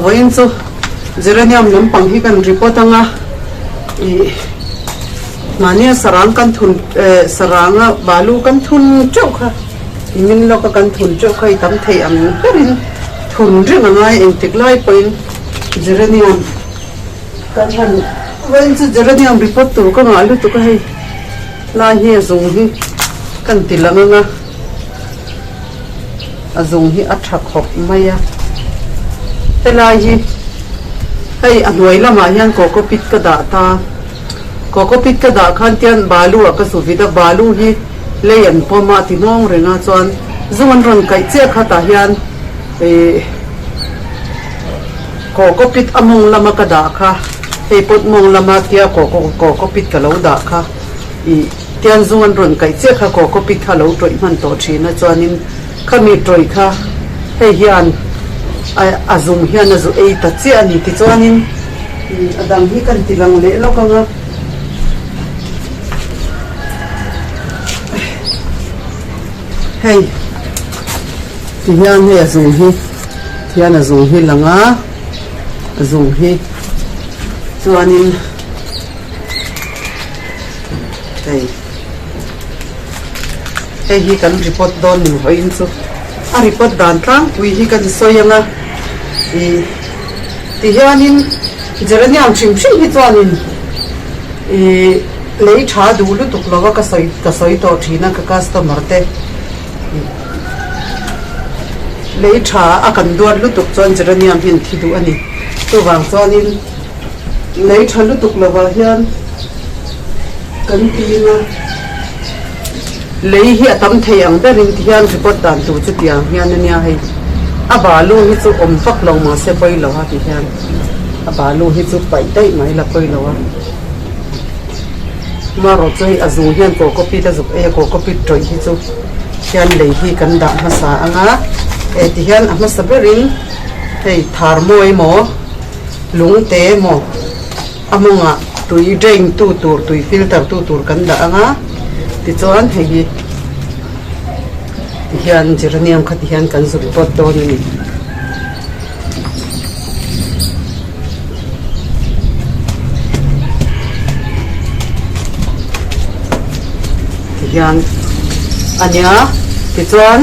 Vawiin chu geranium lampang hi kan report anga ih mahnia sarang kan thun eh saranga balu kan thun teuh kha i min lawka kan thun teuh kha i tam thei ang berin thun reng a ngai engtik lai pawhin geranium kan han vawiin chu geranium report tur ka ngah lutuk a hei lai hi a zung hi kan ti lang anga. A zung hi a tha khawp mai a, helai hi hei a hnuai lamah hian cocopeat ka dah ta, cocopeat ka dah khan tian balu ah ka zu vit a, balu hi lei an pawm a ti hnawng reng a chuan zung an rawn kaih chiah kha tah hian ih cocopeat a mawng lama ka dah kha hei pot mawng lama tia cocopeat ka lo dah kha ih. Tian zung an rawn kaih chiah kha cocopeat kha lo tawih hman tawh thin a chuanin khami tawih kha hei hian a zung hian a zu ei ta chiah a ni tichuanin a dang hi kan ti lang leh lawk ang a hei ti hian hei a zung hi tihian a zung hi lang a a zung hi chuanin. Hei hei hi kan report dawn ni vawiin chu a report dan tlangpui hi kan sawi ang a ih ti hianin geranium hrim hrim hi chuanin ih lei tha duh lutuk lo a ka sawi ka sawi tawh thin a ka customer te ih lei tha a kan duat lutuk chuan geranium hi an thi duh a ni chuvang chuanin. Lei tha lutuk lovah hian kan ping a, lei hi a tam thei ang berin ti hian report dan tur chu tiang hian a nia hei a balu hi chu awm vak lo mahse pawi lo a ti hian a balu hi chu paih daih mai la pawi lo a marawh chu hei a zung hian cocopeat a zuk ei a cocopeat tawih hi chu hian lei hi kan dah hmasa ang a eh ti hian a hmasa berin hei thar mawi maw. Lung te emaw a mawngah tui drain tu tur tui filter tu tur kan dah ang a tichuan hei hi tihian geranium kha tihian kan zuk pawt dawn a ni. Tihian a nia tichuan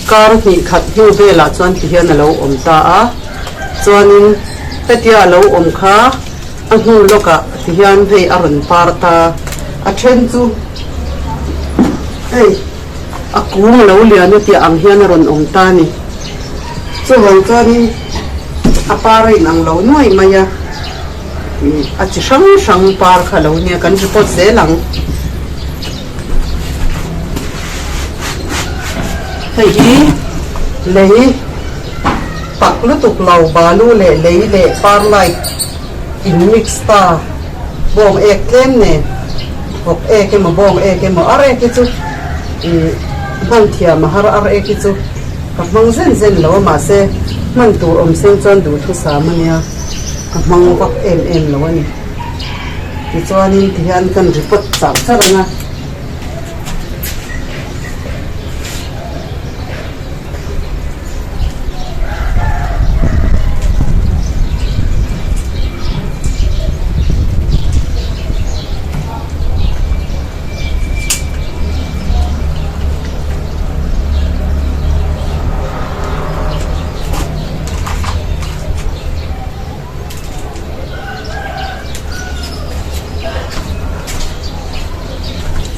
kar hnih khat hnu velah chuan tihian a lo awm ta a. Chuanin hetia a lo awm kha a hnu lawkah ti hian hei a rawn par ta, a then chu hei a kung a lo lian a tih ang hian a rawn awm ta a ni. Chuvang chuanin a par a inang lo nuai mai a, a chi hrang hrang par kha a lo nia kan report zel ang. Hei hi lei tak lutuk lo balu leh lei leh perlite in mix ta bawng ek tlem nen vawk ek emaw bawng ek emaw ar ek hi chu ih hman thiam a har ar ek hi chu ka hmang zen zen lo a mahse hman tur awm seng chuan duhthusam a nia ka hmang vak em em lo a ni. Tichuanin tihian kan ri pawt char char ang a.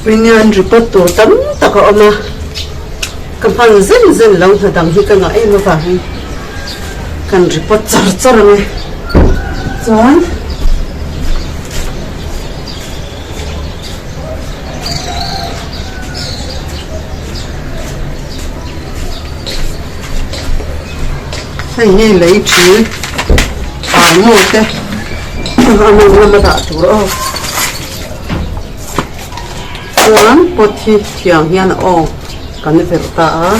Ringian report tur tam tak a awm a, ka hman zen zen lo hna dang hi ka ngah em avangin kan report char char ang e chuan Hei hi lei thi armu te a mawng lama dah tur aw chuan pot hi thiang hian a aw kan verh ta a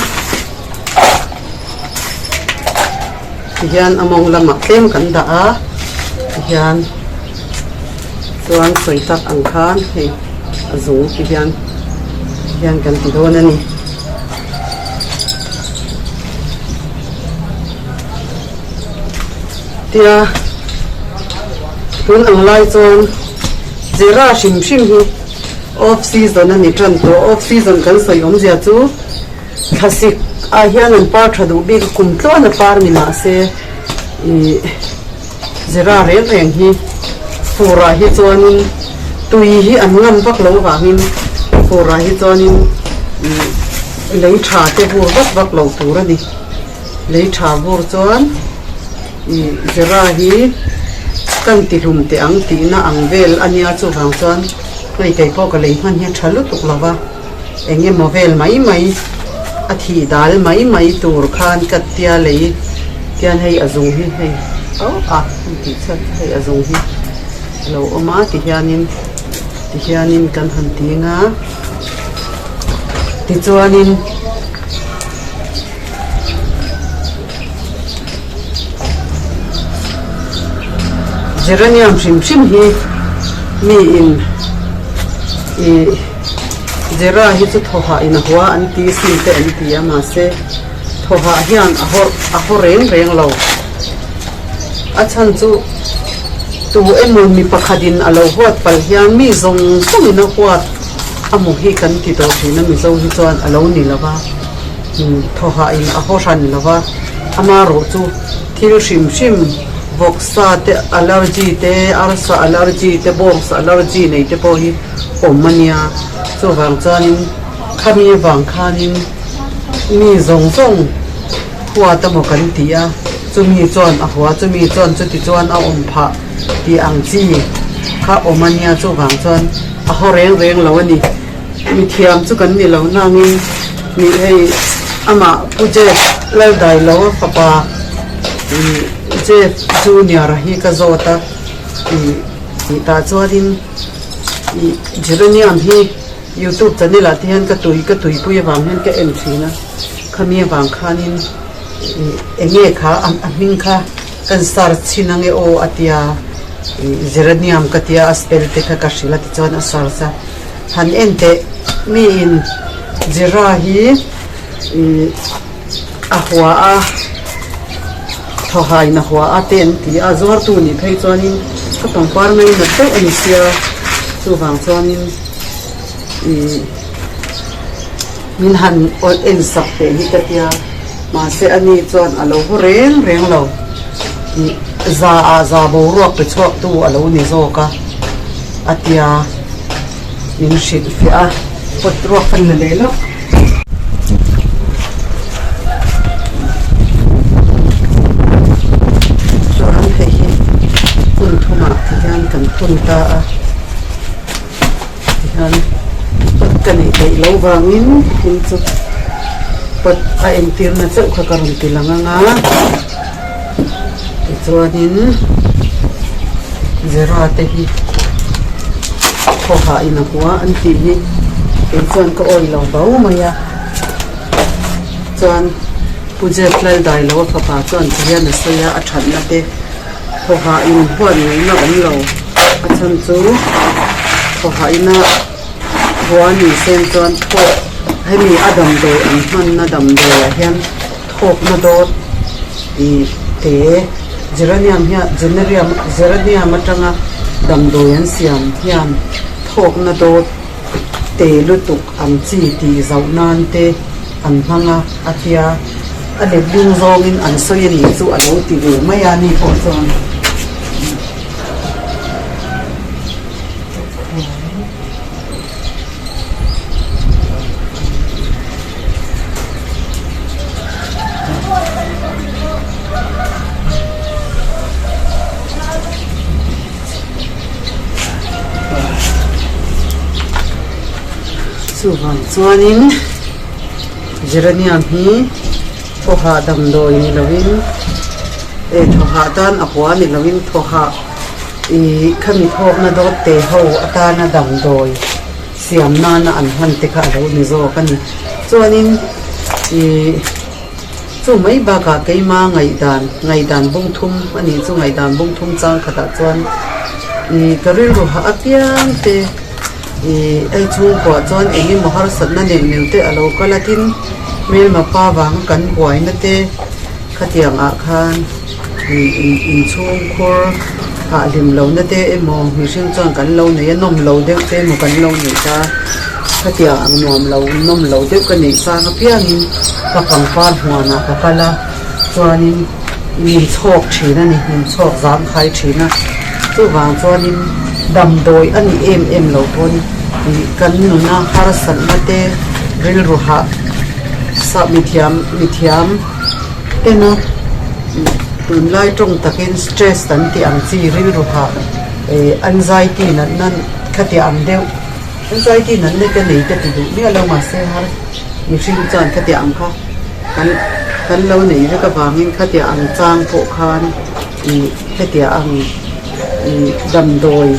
tihian a mawng lamah tlem kan dah a tihian chuan sawi tak ang khan hei a zung tihian tihian kan ti dawn a ni. Tia tun ang lai chuan zira hrim hrim hi off season a ni tan tawh off season kan sawi awmzia chu thlasik ah hian an par tha duh bik a kum tluan a par ni mahse ih zira reng reng hi fur ah hi chuanin tui hi an ngam vak lo avangin fur ah hi chuanin ih lei tha te vur vak vak lo tur a ni. Lei tha vur chuan ih zira hi kan ti hlum teh ang tihna ang vel a nia chuvang chuan hei kei pawh ka lei hman hi a tha lutuk lo va eng emaw vel mai mai a thih dal mai mai tur khan ka tia lei tian hei a zung hi hei oh a an tih chhiat hei a zung hi a lo awm a tihianin tihianin kan han ting a tichuanin. Geranium hrim hrim hi mi in ih Gera hi chu thaw hah in a hua an ti sin te an ti a mahse thaw hah hian a haw a haw reng reng lo a chhan chu tu emaw mi pakhat in a lo huat palh hian mi zawng zawng in a huat a hmu hi kan ti tawh thin a mizo hi chuan a lo ni lo va. Thawhah in a haw hran lo va, amarawh chu thil hrim hrim vawksa te allergy te, arsa allergy te, bawngsa allergy nei te pawh hi awm a nia. Chuvang chuanin khami avang khanin mi zawng zawng huat emaw kan ti a, chumi chuan a hua, chumi chuan chuti chuan a awm phah tih ang chi kha awm a nia. Chuvang chuan a haw reng reng lo a ni. Mithiam chu kan ni lo nangin nih hei amah Pu Jeff Laldailo fapa ih Jeff Junior a hi ka zawt a ih tih tah chuanin ih Geranium hi youtube channel ah te hian ka tui ka tuipui avang hian ka en thin a khami avang khanin ih eng nge kha a hming kha kan search chhin ange aw a tia ih Geranium ka tia a spell te kha ka hrilh a tichuan a search a. Han en teh miin Jira hi ih a hua a thawhaiin a hua a te an ti a zuartu nih phei chuanin ka pangpar mai nat deuh a ni sia chuvang chuanin ih min han awlh en sak teh hi ka tia mahse ani chuan a lo haw reng reng lo ih za ah za boruak pe chhuak tu a lo ni zawk a a tia. Min hrilh fiah a, pot ruak kan la leh lawk. Chuan hei hi hun thumah ti hian kan phun ta a, tihian pot ka neih daih loh vangin thil chu pot a entirna chauh kha ka rawn ti lang ang a, tichuanin zira te hi. Khawhah in a hua an tih hi kei chuan ka awih lo bo mai a chuan Pu Jeff Laldailo a fapa chuan ti hian a sawi a a thatna te khawhah in huat ngaihna awm lo a chhan chu khawhah ina hua ni sen chuan thawk hemi a damdawi an hmanna damdawiah hian thawkna dawt ih te geranium hian generium geranium atanga damdawi an siam hian thawkna dawt te lutuk ang chi tih zauh nan te an hmang a a tia a letling zawngin an sawi a nih chu a lo ti ve mai a ni pawh chuan. Chuvang chuanin geranium hi thaw hah damdawi ni lovin eh thaw hah tan a hua ni lovin thaw hah ih khami thawkna dawt te ho atana damdawi. Siam nana an hman te kha a lo ni zawk a ni. Chuanin ih chu mai bakah keima ngaihdan ngaihdan bung thum a nih chu ngaihdan bung thum chang khatah chuan ih ka rilru hah apiang te ih hei chhungkuah chuan eng emaw harsatna neuh neuh te a lo kal a tin hmelma pa vanga kan buaina te khatiang ah khan. Inchhungkhur ah hlim lohna te emaw mihring chuan kan lo nei a nawm lo deuh te emaw kan lo neih ta khatiang ang nuam lo nawm lo deuh ka neih chang apiangin ka pangpar huanah ka kal a chuanin min chhawk thin a ni min chhawk zang khai thin a chuvang chuanin damdawi a nih em em loh pawn ih kan nuna harsatna te rilru hah sah mithiam mithiam. En a, tunlai tawng takin stress an tih ang chi rilru hah eh anxiety natna khatiah ang deuh anxiety natna ka nei ka ti duh miah lo mahse har mihring chuan khatiah ang kha kan kan lo nei vek avangin khatiah ang chang pawh khan ih hetiah ang ih damdawi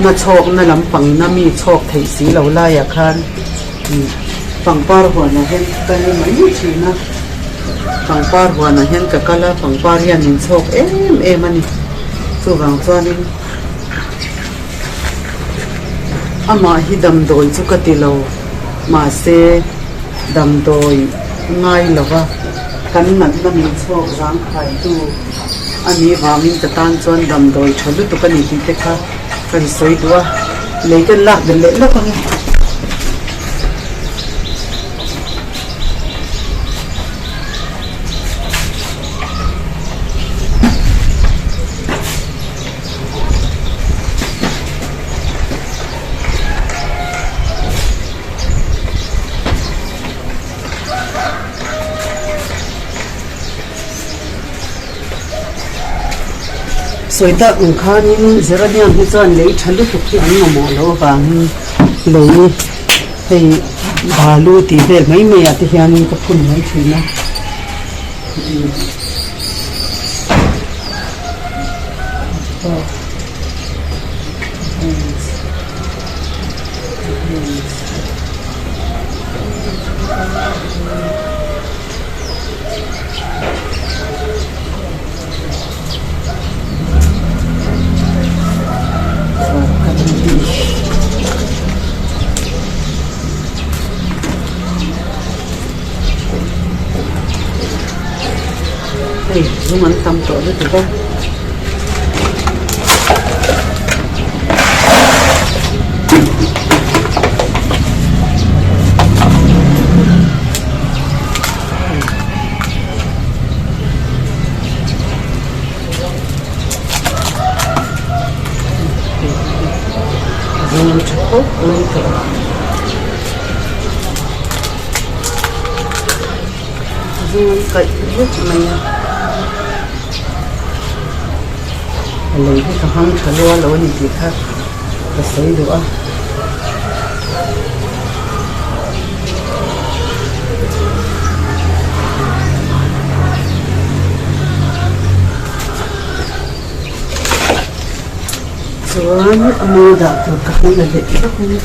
na chhawkna lampangina mi chhawk theih si lo laiah khan. Pangpar huanah hian ka kal mai thin a, pangpar huanah hian ka kal a, pangpar hian min chhawk em em a ni. Chuvang chuanin amah hi damdawi chu ka ti lo, mahse damdawi ngai lo va, kan natna min chhawk zangkhaitu a nih vangin ka tan chuan damdawi tha lutuk a ni tih te kha kan sawi duh a, lei kan lak belh leh lawk ang e. Sawi tak ang khanin Geranium hi chuan lei tha lutuk hi an mamawh loh avangin lei hei balu tih vel mai mai ah te hianin ka phun mai thin a. Hei zum an tam tawh lutuk a. Zung tha khawp mai tawh zung an kaih vek mai a a lei hi ka hmang tha lua lo a ni tih kha ka sawi duh a. Chuan a maw dah tur ka han la leh vak a ni.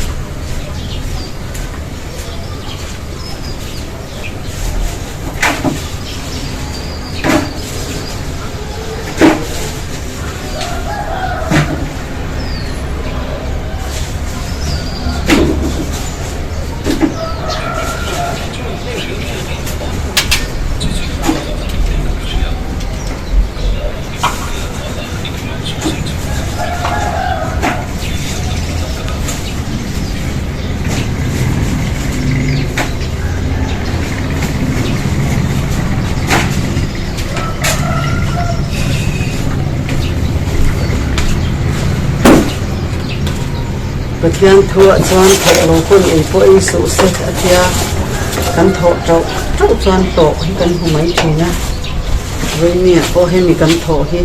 Pathian thuah chuan thawk lo pawn ei pawh ei suh se a tia kan thawh tauh tauh chuan tawh hi kan hmu mai thin a vawinia pawh hemi kan thawh hi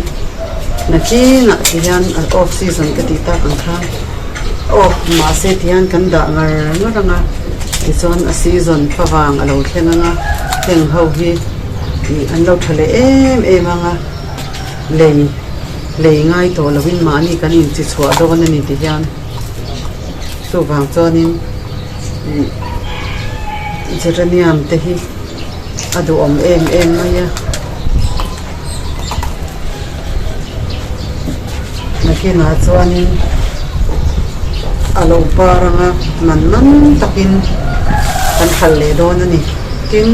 nakinah ti hian off season ka tih tak ang khan off mahse ti hian kan dah ngar ngar ang a tichuan a season favang a lo thleng ang a heng ho hi ih an lo tha leh em em ang a lei lei ngai tawh lovin mahni kan inchi chhuah dawn a ni ti hian chuvang chuanin ih geranium te hi a duhawm em em mai a. Nakinah chuanin a lo par anga man man takin kan hal leh dawn a ni. Tin,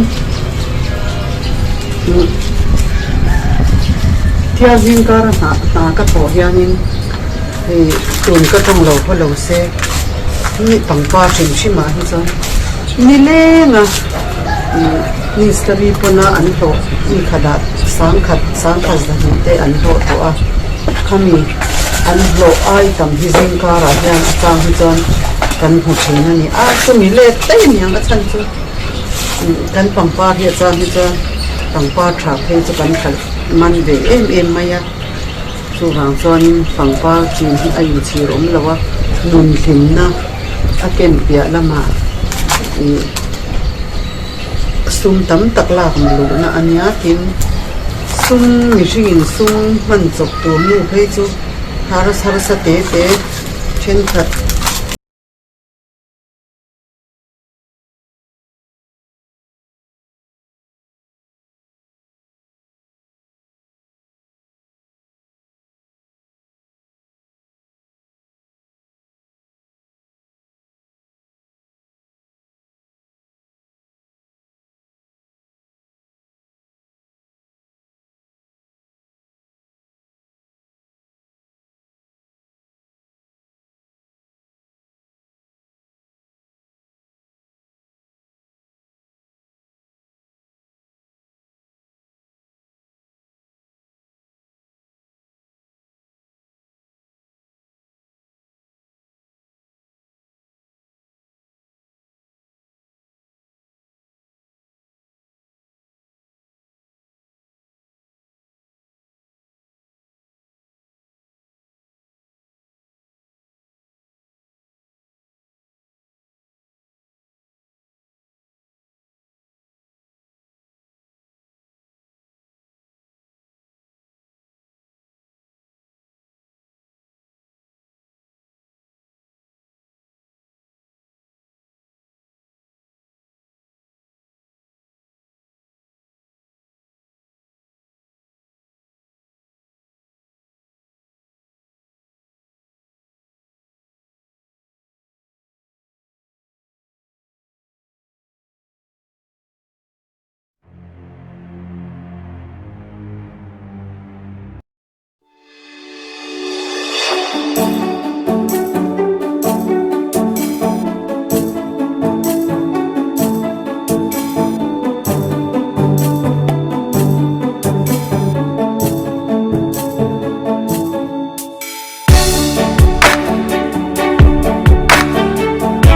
Thial zing kara hna hna ka thawh hianin hei tun ka tawng lo pawh lo se mi pangpar hrim hrim ah hi chuan nileng a ih mistiri pawna an hlawh mi khatah sangkhat sangkhat zahnih te an hlawh tawh a khami an hlawh ai tam hi zing karah hian a chang hi chuan kan hmu thin a ni a chumi let daih a niang a chhan chu kan pangpar hi a chang hi chuan pangpar tha phei chu kan hralh man ve em em mai a chuvang chuanin pangpar chin hi a inchhir awm lo a nun hlimna a ken piah lamah ih sum tam tak lak luhna a nia tin sum mihringin sum hman chawp tur nu phei chu harsa harsa te te thenkhat.